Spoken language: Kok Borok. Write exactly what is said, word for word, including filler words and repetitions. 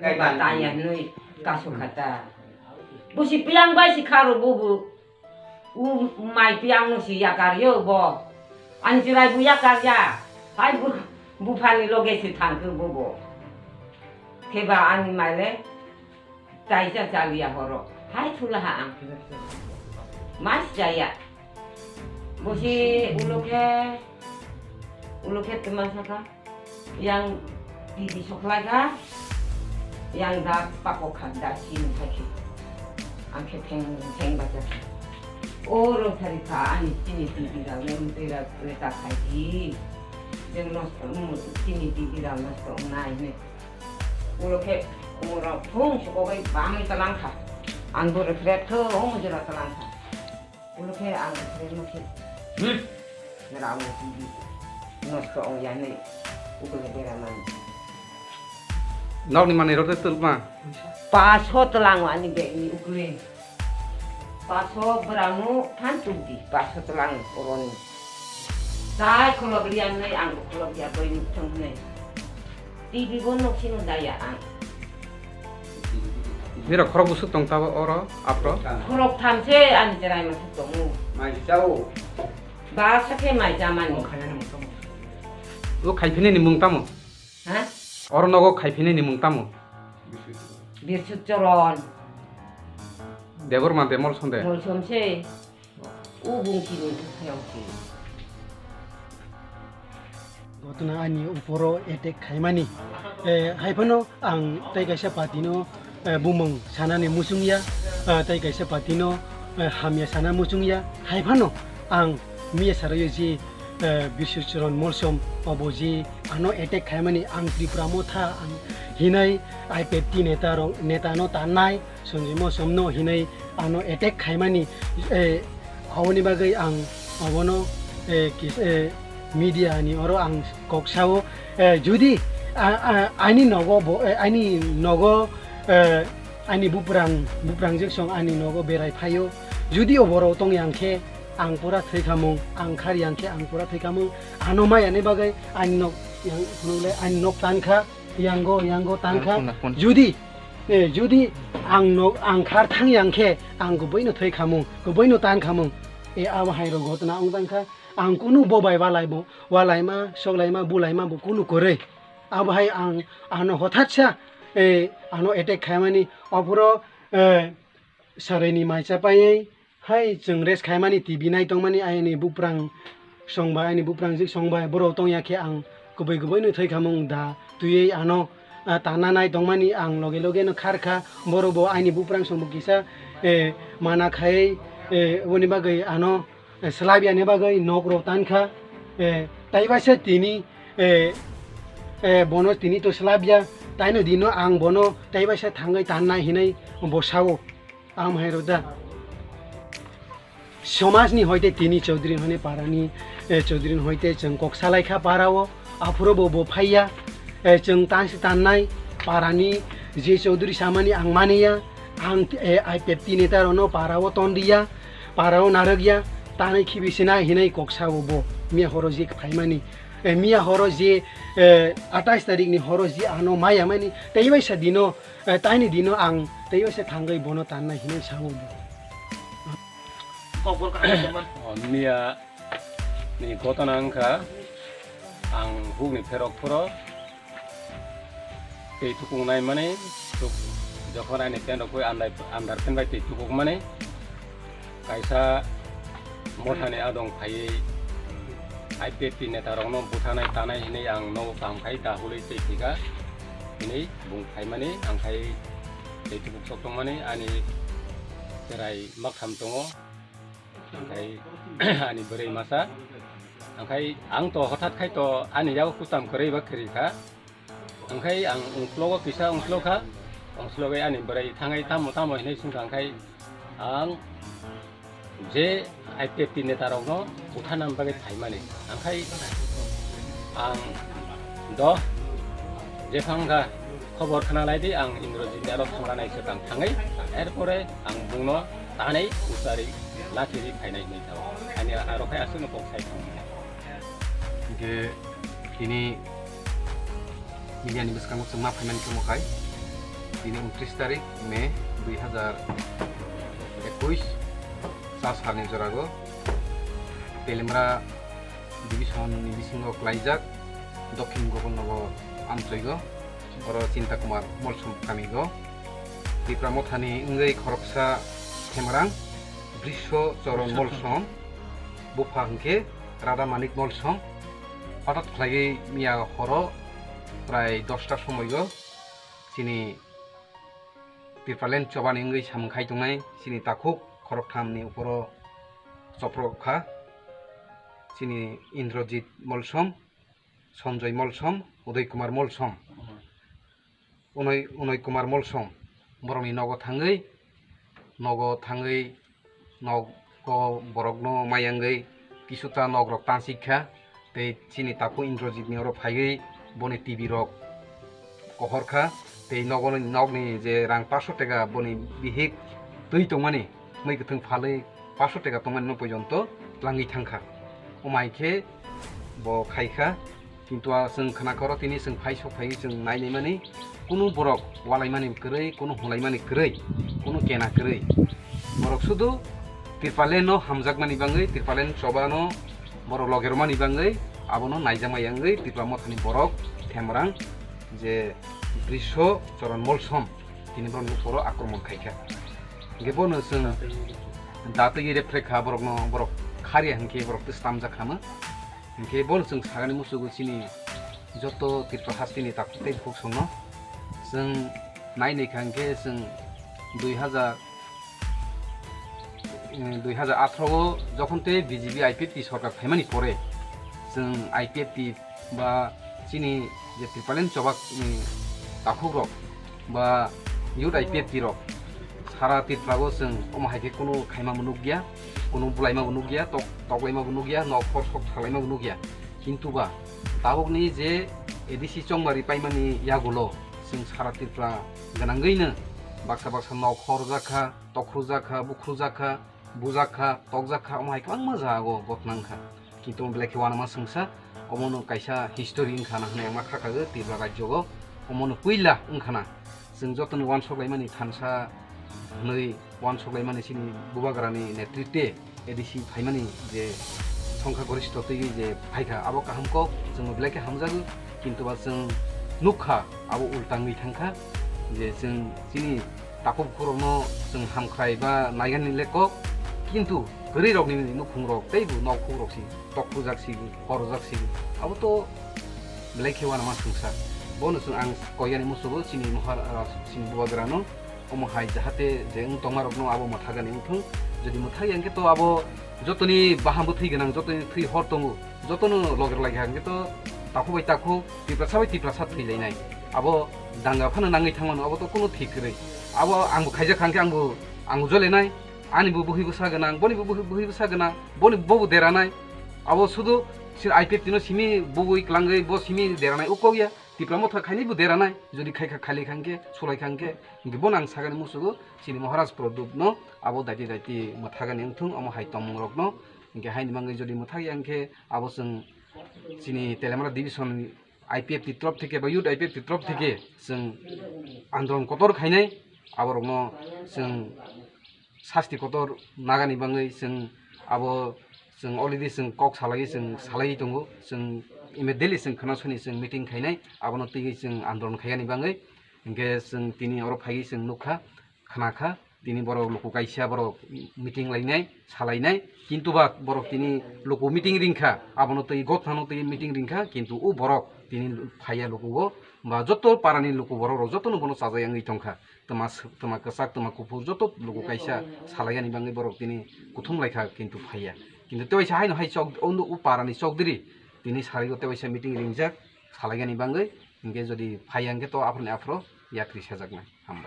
Kaiba tanya hinwi kasu khata. Busi piang bai si kharo bubu. U mai piang no si yakar yo bo. Ani chirai bu yakar ya. Hai bu, buphani loge si thangkhe bubu. Kheba ani maile. Taisa chaliya horo. Hai thulaha ang. Mas jaya. Busi ulo khe, ulo khe tuma saka. Yang T V soklai kha. Yang da pako kha da sin thaki. Ang khe theng, theng bacha. O rong thari kha ani chini T V rao le mtwi rao le ta khai di. Jeng nosto, um, chini T V rao nosto wngnai hwnwi. Ulo khe umura phung sukobai bamwi talangkha. Ang bo refret kho, omo jora talangkha. Ulo khe ang refret no khe. Hmm? Nara amo T V nosto ong ya nei. Ulo khe bera mani. Nokni manwi rok tei twlma. Paso talango ani bag ni ukle. Paso berang no phan tuk di, paso talang oroni. Tai kholok lian nei, ang kholok ya bai nuk thang nei. T V bo nok sino daya ang. Nira khorok busuk tong tabo oro, apro? Khorok tham se ani cherai ma thuk tongo. Mai chao. Ba sakhe mai jamani. O khaiphinini mung tamo? Ha? Oro nogo khaiphinini mung tamo? Birsuk Choron. Debor ma de mol sonde? Mol som se. O bung chini thayong si. Gotna ani uporo attack khaimani. Eh, haiphano ang tei kaisa party no, eh, bumung sanani muchung ya, eh, tei kaisa party no, eh, hamya sana muchung ya. Haiphano ang miya sarayo ji, eh, Biswachron Molsom obo ji ano attack khaimani ang Tripura Motha ang hinai I P F T neta rok, neta no tannai. Sonjima somno hinwi ano attack khaimani, eh, aboni bagwi ang abono, eh, kis-, eh, media ni oro ang kok sao, eh, judi a-, a-, ani nogo bo, eh, ani nogo, eh, ani buprang, buprang jek song ani nogo berai phaio, judi oborok tong yang khe ang pura thwi khamung, ang khar yang khe ang pura thwi khamung, ano maya ni bagwi ani nok yang phunuk le ani nok tan kha, yango, yango tan kha. Judi Eh, judi ang no, ang khar thang yang khe, ang kubui no thwi khamung, kubui no tan khamung. E, abo hai rok gotna wng tang kha. Ang kunu bo bai walai bo, walaima, soklaima, bulaima bo kunu kwrwi. Abo hai ang, ano hothat sa, eh, ano attack khaimani, ophuro, eh, sarai ni mai cha paiwi, Hai, chwng rest khaimani T V nai tongmani, ani buprang songbai, ani buprang jik songbai, borok tongya khe ang kubui kubui no thwi khamung da twiwi ano, ah, tanna nai tongmani ang loge loge no khar kha, borok bo ani buprang songbo kisa, eh, mana khai, eh, oboni bagwi ano, eh, swlaibyani bagwi nok rok tan kha, eh, taibaisa tini, eh, eh, bono tini to swlaibya, taino dino ang bono taibaisa thangwi tannai hinwi bo sao. Ang hai rok da. Somaj ni hoite tini Chaudhary hone para ni, eh, Chaudhary hoite chwng kok salai kha para o, aphuru bo bo phaiya, eh, chwng tan si tan nai para ni je Chaudhary samani ang mani ya, ang, eh, I P F T neta rok no para o ton ri ya, para o narwk ya, tanai khibi sina hinai kok sa o bo, miya horo je phaimani, eh, miya horo je, eh, atais tarik ni horo je ano maya mani, tei bai sa dino, Eh, taini dino ang teibo se thangwi bono tanna hinwi sao bo. Kokborok kaham se man. O, miya ni gotona wngkha, ang hukni pherok phoro tei tukung naimani, tuk-, jokhon ani pant rok bai andai, andar pant bai tei tukuk mani. Kaisa mothani adong phaiwi I P F T neta rokno buthanai tanai hinwi ang nogo kaham khai dahulwi tei thika hinwi bung phaimani, ang khai tei tubuk sok tongmani ani cherai maktham tongo, ang khai ani bwrwi masa, ang khai ang to hothat khai to ani yago kutam kwrwi ba kwrwi kha. Hingkhai ang ungklogo kisa ungklokha, ungklogwi ani bwrwi thangai tamo tamo hinwi swngkha, hingkhai ang je I P F T neta rokno butharna bagwi phaimani. Hingkhai ang do jephang wngkha khobor khna lai di, ang Indrajit ni aro thangna nai swkang thangwi, er pore ang bungno tanwi uchari lachi ri phainai hinwi thango. Ani aro khai aswkno kok sai thangmani. Hingkhe tini media ni bwskango chwng ma phaimani khe mo khai. Tini untris tarik May dui hazar ekush, sa salni jorago Telemra division ni bisingo klaijak Dokhin Gopalnagar amchoigo, oro Chinta Kumar Molsom kamigo. Tipra Mothani wngwi khoroksa Themrang Brisho Choron Molsom, bupha hwnkhe Radha Manik Molsom. Hothat khlaiwi miya horo prai dosta somoigo chini Tipraland chobani wngwi samung khai tongnai chini takhuk khoroktham ni uporo choprok kha. Chini Indrajit Molsom, Sanjoy Molsom, Uday Kumar Molsom, Unoy, Unoy Kumar Molsom, borokni nogo thangwi, nogo thangwi nogo borokno mayangwi kisuta nok rok tansik kha, tei chini takhuk Indrajit ni oro phaiwi boni T V rok kohor kha, tei nogo, nokni je rang paso teka boni bihik twi tongmani, mui kwthwng phalwi paso teka tongmani no porjonto twlangwi thangkha. Omo hai khe bo khai kha, kintu a chwng khna khoro tini chwng phai sok phai chwng nai nai mani, kunu borok walai mani kwrwi, kunu hulai mani kwrwi, kunu kena kwrwi. Borok sudu Tipraland no hamjakmani bangwi, Tipraland chobano borok logermani bangwi abono naijak maya wngwi Tipra Mothani borok Themrang je Brisho Choron Molsom tini borokni uporo akromon khaikha. Hingke bono chwng datwi repre kha borokno, borok khariya hingke borok twi stamjak khama. Hingke bono chwng sagani musugo chini joto Tripura hasteni takhuk tei bukhuk songno chwng nai nai kha hingke chwng dui hazar, dui hazar atharo o jokhon tei B J P I P F T sorkar phaimani pore chwng I P F T ba chini je Tipraland chobak ni takhuk rok ba youth I P F T rok sara Tripura o chwng omo hai khe kunu khaima bo nukya, kunu bulaima bo nukya, tok toklaima bo nukya, nok khor sok salaima bo nukya. Kintu ba tabukni je A D C chongmari paimani yagulo chwng sara Tripura gwnangwino baksa baksa nok khorjak kha, tokhorjak kha, bukhorjak kha, bujak kha, tokjak kha, omo hai kwbangma jaga o ghotna wngkha. Kintu omo belai khe uanama swngsa, omo no kaisa history wngkha na hwnwi ang ma kha kha o Tripura rajyo o, omo no puila wngkha na. Chwng joto no uansuk laimani thansa hwnwi uansuk laimani chini bubagra ni netritwe A D C phaimani je songkha goristho twiwi je phaikha, abo kaham kok, chwngno belai khe hamjago, kintu ba chwng nukha abo ulta wngwi thangkha, je chwng chini takhuk bukhurokno chwng hamkrai ba naigani le kok, kintu kwrwirokni nukhungrok teibo nokhukrok si tokpujak si, horjak si, abo to belai khe uanama swngsa. Bono chwng ang koyani musugo chini mohar, ah, chini bubagrano. Omo hai jahate je wng tongmarokno abo mwthagani wngthung. Jodi mwthagya hwnkhe to abo jotoni bahan bwthwi gwnang, jotoni thwi hor tongo, jotono loger laikha hwnkhe to takhuk bai takhuk, Tiprasa bai Tiprasa thwi lainai. Abo danga phano nangwi thangmano, abo to kuno thik kwrwi. Abo angbo khaijak kha hwnkhe angbo, angbo jolenai, ani bo bwhwi bwsa gwnang, boni bo bwhwi, bwhwi bwsa gwnang, boni bobo deranai. Abo sudu si I P F T no simi bugwi klangwi bo simi deranai, o kokya. Tipra Motha khaini bo deranai, jodi khaikha, khailaikha hwnkhe, sulaikha hwnkhe, hwnkhe bono ang sagani musugo, chini Maharaj Pradyut no abo daiti daiti mwthagani wngthung, omo hai tongmung rokno, hwnkhe haini bagwi jodi mwthagya hwnkhe abo chwng chini Telemra division I P F T ni torop theke ba youth I P F T ni torop theke chwng andolon kotor khainai, aborokno chwng sasti kotor nagani bagwi chwng abo chwng already chwng kok salai chwng salai tongo, chwng immediately chwng khwna soni chwng meeting khainai, abono twiwi chwng andolon khaiyani bagwi. Hwnkhe chwng tini oro phaiwi chwng nukha, khwnakha, tini borok luku kaisa borok meeting lainai, salainai, kintu ba borok tini luku meeting ringkha, abono twi gotnano twi meeting ringkha, kintu o borok tini phaiya lukugo, ba joto parani luku borok rok jotono bono chajai wngwi tongkha. Twma s-, twma kwchak, twma kuphur, joto luku kaisa salaiyani bagwi borok tini kuthum laikha, kintu phaiya. Kintu tewaisa haino hai chok, o, o parani chokdiri tini sarigo tewaisa meeting ringjak salaiyani bagwi, hinkhe jodi phaiya hinkhe to aphuruni aphuru yakri sajaknai. Hambai.